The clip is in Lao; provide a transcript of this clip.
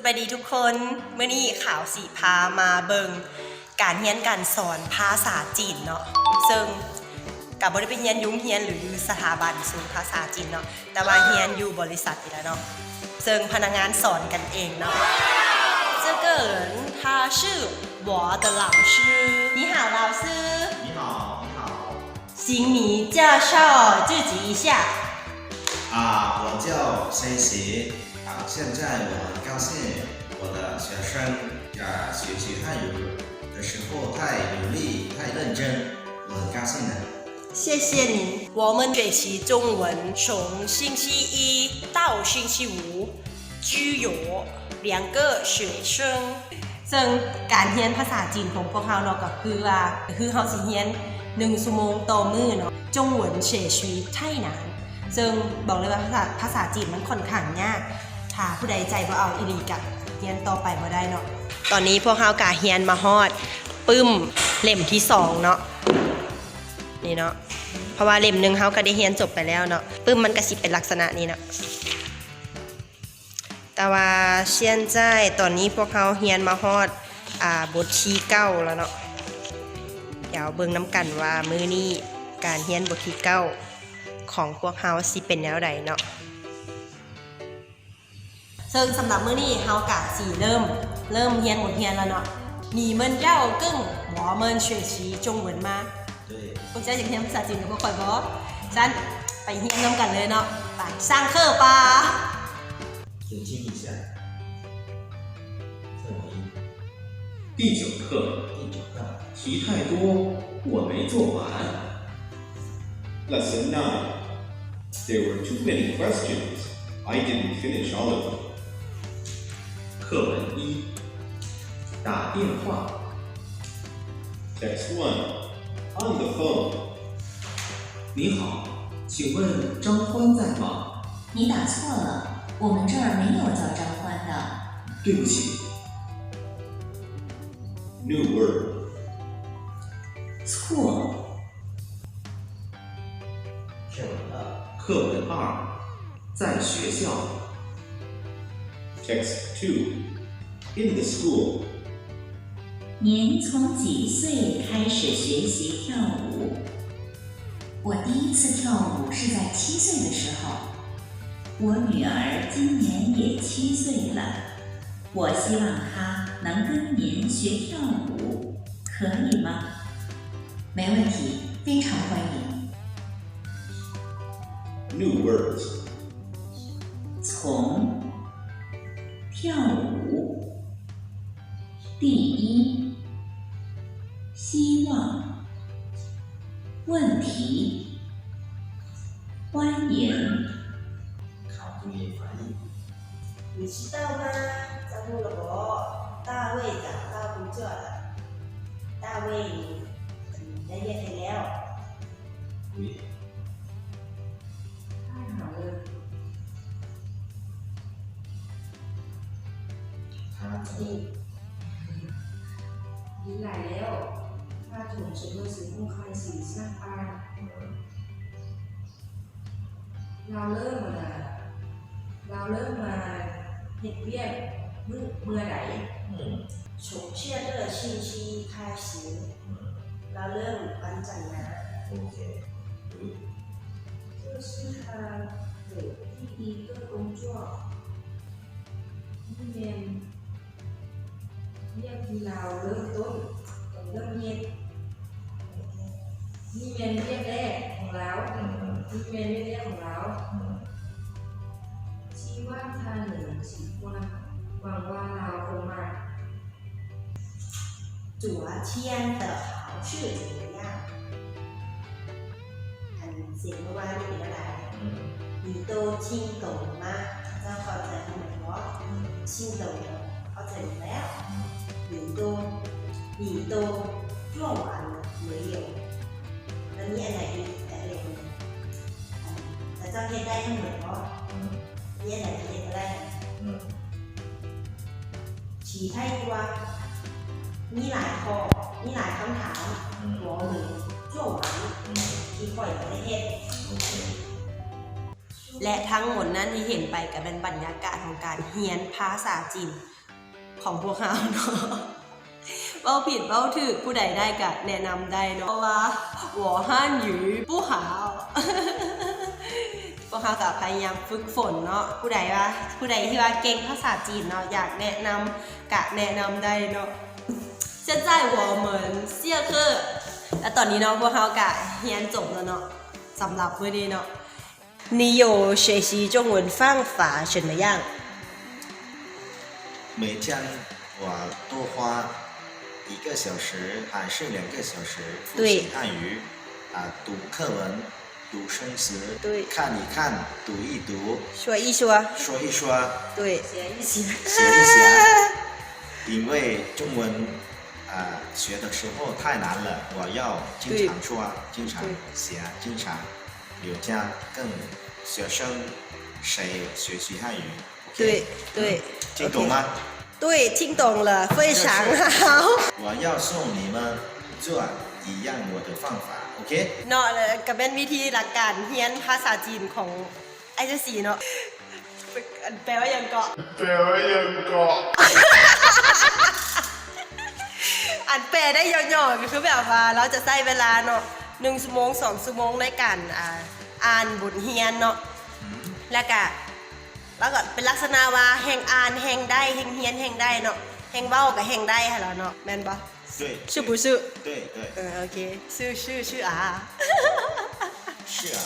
ສະບາຍດີທຸກຄົນ, ມື້ນີ້ຂາວຊິພາມາເບິ່ງການຮຽນການສອນພາສາຈີນເນາະ, ເຊິ່ງກະບໍ່ໄດ້ໄປຮຽນຢູ່ໂຮງຮຽນ ຫຼື ຢູ່ສະຖາບັນສູນພາສາຈີນເນາະ, ແຕ່ວ່າຮຽນຢູ່ບໍລິສັດນີ້ແຫຼະເນາະ, ເຊິ່ງພະນັກງານສອນກັນເອງເນາະ. 这个人他是我的老师。你好，老师。你好，你好。 请你介绍自己一下。啊，我叫谁谁。啊，现在我很高兴我的学生，啊，学习汉语的时候太努力、太认真，我很高兴的。谢谢你。我们学习中文从星期一到星期五， 只有两个学生。 ເຊິ່ງການຮຽນພາສາຈີນຂອງພວກເຮົາເນາະ ກໍຄືວ່າ ຄືເຮົາຊິຮຽນໜຶ່ງຊົ່ວໂມງຕໍ່ມື້ເນາະ, 中文学习太难。 ເຊິ່ງບອກເລີຍວ່າພາສາ ພາສາຈີນມັນຂ້ອນຂ້າງຍາກ, ຖ້າຜູ້ໃດໃຈບໍ່ເອົາອີ່ຫຼີກະຮຽນຕໍ່ໄປບໍ່ໄດ້ເນາະ. ຕອນນີ້ພວກເຮົາກະຮຽນມາຮອດປຶ້ມເຫຼັ້ມທີສອງເນາະ, ນີ້ເນາະ, ເພາະວ່າເຫຼັ້ມໜຶ່ງເຮົາກະໄດ້ຮຽນຈົບໄປແລ້ວເນາະ, ປຶ້ມມັນກະຊິເປັນລັກສະນະນີ້ເນາະ. ແຕ່ວ່າ 现在 ຕອນນີ້ພວກເຮົາຮຽນມາຮອດ ອ່າ ບົດທີເກົ້າແລ້ວເນາະ. ດຽວເບິ່ງນຳກັນວ່າມື້ນີ້ການຮຽນບົດທີເກົ້າຂອງພວກເຮົາຊິເປັນແນວໃດເນາະ. ເຊິ່ງສຳລັບມື້ນີ້ເຮົາກະຊິເລີ່ມ ເລີ່ມຮຽນບົດຮຽນແລ້ວເນາະ. 你们要跟我们学习中文吗？ ເຈົ້າຢາກຮຽນພາສາຈີນກັບພວກຂ້ອຍບໍ່? ຊັ້ນໄປຮຽນນຳກັນເລີຍເນາະ. ໄປ 上课吧。 第九课，题太多，我没做完。Lesson nine, there were too many questions, I didn't finish all of them. 课文一，打电话。Text one, on the phone. 你好，请问张欢在吗？你打错了，我们这儿没有叫张欢的。对不起。New word. 错。课文二，在学校。Text two, in the school. 您从几岁开始学习跳舞？我第一次跳舞是在七岁的时候。我女儿今年也七岁了，我希望她能跟您学跳舞，可以吗？没问题，非常欢迎。New words. 从，跳舞。 第一，希望。问题，欢迎。你知道吗？ ເຈົ້າຮູ້ແລ້ວບໍ່? 大卫找到工作了。大卫，你，你ได้เวียกเຮັດแล้ว. ດີຫຼາຍແລ້ວ. ຖ້າຖົງສົມມຸດຊິຮູ້ຄາຍສີສ້າງບ້ານ. ລາວເລີ່ມມາ ລາວເລີ່មມາເຮັດວຽກມື້ ເມື່ອໃດ? 从下个星期开始，ລາວເລີ່ມວັນຈັນນາ. 这是他的第一个工作. ນີ້ແມ່ນວຽກທີ່ລາວເລີ່ມຕົ້ນ ເລີ່ມເຮັດ. ນີ້ແມ່ນວຽກແລກຂອງລາວ. ນີ້ແມ່ນວຽກແລກຂອງລາວ. 希望他能喜欢 ຫວັງວ່າລາວຄົງມັກ. 昨天的考试怎么样? ອັນເສັງເມື່ອວານນີ້ເປັນແນວໃດ? 你都听懂了吗? ເຈົ້າເຂົ້າໃຈທັງໝົດບໍ່? 听懂了， ເຂົ້າໃຈໝົດແລ້ວ. 你都，你都做完了没有? ແລ້ວມີອັນໃດອີກ? ເຈົ້າເຮັດໄດ້ທັງໝົດບໍ່? ມີອັນໃດທີ່ເຮັດບໍ່ໄດ້? 其他 ມີຫຼາຍຂໍ້ ມີຫຼາຍຄຳຖາມ. 我没做完 ທີ່ຂ້ອຍບໍ່ໄດ້ເຮັດ. ຊ່ວງ ແລະ ທັງໝົດນັ້ນທີ່ເຫັນໄປກໍແມ່ນບັນຍາກາດຂອງການຮຽນພາສາຈີນຂອງພວກເຮົາເນາະ. ເວົ້າຜິດເວົ້າຖືກຜູ້ໃດໄດ້ກະແນະນຳໄດ້ເນາະ ເພາະວ່າ 我汉语不好 ພວກເຮົາກະພະຍາຍາມຝຶກຝົນເນາะ. ຜູ້ໃດວ່າ ຜູ້ໃດທີ່ວ່າເກັ່ງພາສາຈີນເນາະ ຢາກແນະນຳກະແນະນຳໄດ້ເນາະ. 现在我们下课 ແລະ ຕອນນີ້ເນາະ ພວກເຮົາກະຮຽນຈົບແລ້ວເນາະ ສຳລັບມື້ນີ້ເນາະ. 你有学习中文方法怎么样？每天我多花一个小时还是两个小时复习汉语，啊，读课文，读生词，对，看一看，读一读，说一说，说一说，对，写一写，写一写。因为中文啊学的时候太难了，我要经常说，经常写，经常。 留下跟学生谁学习汉语。对对，听懂吗？对，听懂了，非常好。我要送你们做一样我的方法，OK？ ເນາະ ກໍແມ່ນວິທີຫຼັກການຮຽນພາສາຈີນຂອງອ້າຍເຈສີເນາະ. ແປວ່າຫຍັງເກາະ? ແປວ່າຫຍັງເກາະ? ອັນແປໄດ້ຫຍໍ້ໆ ກໍຄືແບບວ່າລາວຈະໃຊ້ເວລາເນາະ ໜຶ່ງຊົ່ວໂມງ ສອງຊົ່ວໂມງໃນການ ອ່າ ອ່ານບົດຮຽນເນາະ ແລ້ວກະ ແລ້ວກະເປັນລັກສະນະວ່າແຮ່ງອ່ານແຮ່ງໄດ້ ແຮ່ງຮຽນແຮ່ງໄດ້ເນາະ ແຮ່ງເວົ້າກະແຮ່ງໄດ້ຫັ້ນລະເນາະ ແມ່ນບໍ່? 对，是不是？对对，嗯，OK，是是是啊。是啊。